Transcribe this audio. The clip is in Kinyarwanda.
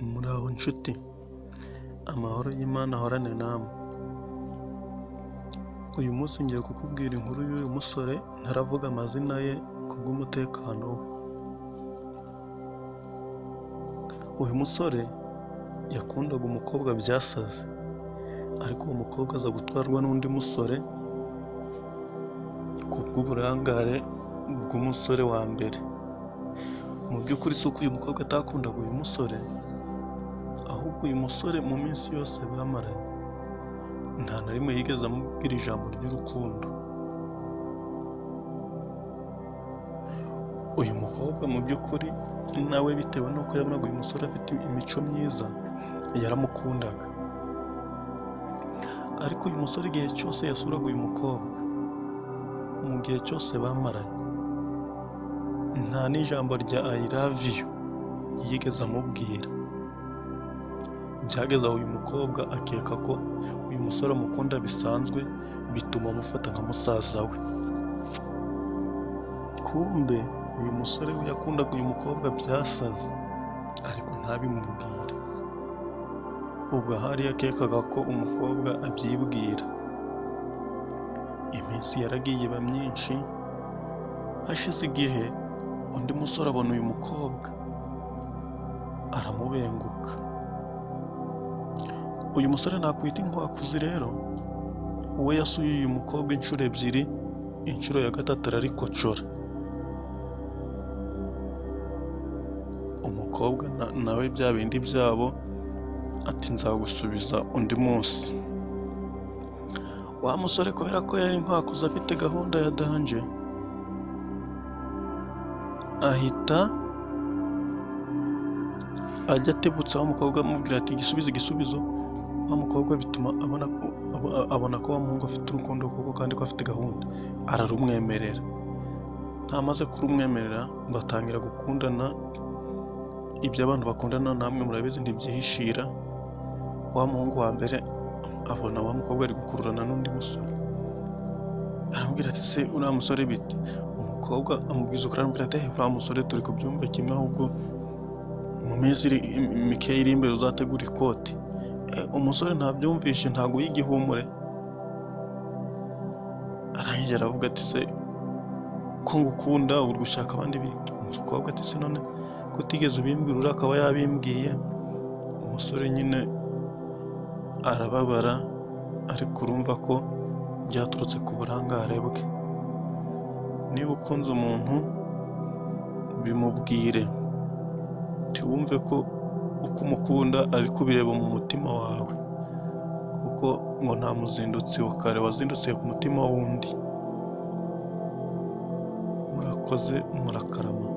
Muraho nshuti, amahoro y'Imana ahorane namwe. Uyu munsi ngiye kukubwira inkuru y'uyu musore ntaravuga amazina ye kubw'umutekano we. Uyu musore yakundaga umukobwa byasaze, ariko uwo mukobwa aza gutwarwa n'undi musore kubw'uburangare bw'umusore wa mbere. Mu by'ukuri si uko uyu mukobwa atakundaga uyu musore, ahubwo uyu musore mu minsi yose bamaranye nta na rimwe yigeze amubwira ijambo ry'urukundo. Uyu mukobwa mu by'ukuri nawe bitewe n'uko yabonaga uyu musore afite imico myiza yaramukundaga, ariko uyu musore igihe cyose yasuraga uyu mukobwa, mu gihe cyose bamaranye, nta n'ijambo rya I love you yigeze amubwira. Byageze aho uyu mukobwa akeka ko uyu musore amukunda bisanzwe, bituma amufata nka musaza we. Kumbe uyu musore we yakundaga uyu mukobwa byasaze, ariko ntabimubwire. Ubwo ahari yakekaga ko umukobwa abyibwira. Iminsi yaragiye iba myinshi, hashize igihe undi musore abona uyu mukobwa aramubenguka. Uyu musore nakwita inkwakuzi rero, we yasuye uyu mukobwa inshuro ebyiri, inshuro ya gatatu ararikocora. Umukobwa nawe bya bindi byabo ati nzagusubiza undi munsi. Wa musore kubera ko yari inkwakuzi afite gahunda ya danje, ahita ajya atebutsa wa mukobwa amubwira ati igisubizo igisubizo. Wa mukobwa bituma abona ko wa muhungu afite urukundo koko kandi ko afite gahunda, ararumwemerera. Ntamaze kurumwemerera batangira gukundana. Ibyo abantu bakundana namwe murabizi ntibyihishira. Wa muhungu wa mbere abona wa mukobwa ari gukururana n'undi musore, aramubwira ati se uriya musore bite? Umukobwa amubwiza ukuri, aramubwira ati uriya musore turi kubyumva kimwe, ahubwo mu minsi mike iri imbere uzategura ikote. Umusore ntabyumvishe, ntago y'igihumure, arangije aravuga ati se ko ngukunda uri gushaka abandi biki? Umukobwa ati se none ko utigeze ubimbwira, uriya akaba yabimbwiye. Umusore nyine arababara, ariko urumva ko byaturutse ku burangare bwe. Niba ukunze umuntu bimubwire, ntiwumve ko uko umukunda ari kubireba mu mutima wawe, kuko ngo nta muzindutsi wa kare wazindutse ku mutima w'undi. Murakoze, murakarama.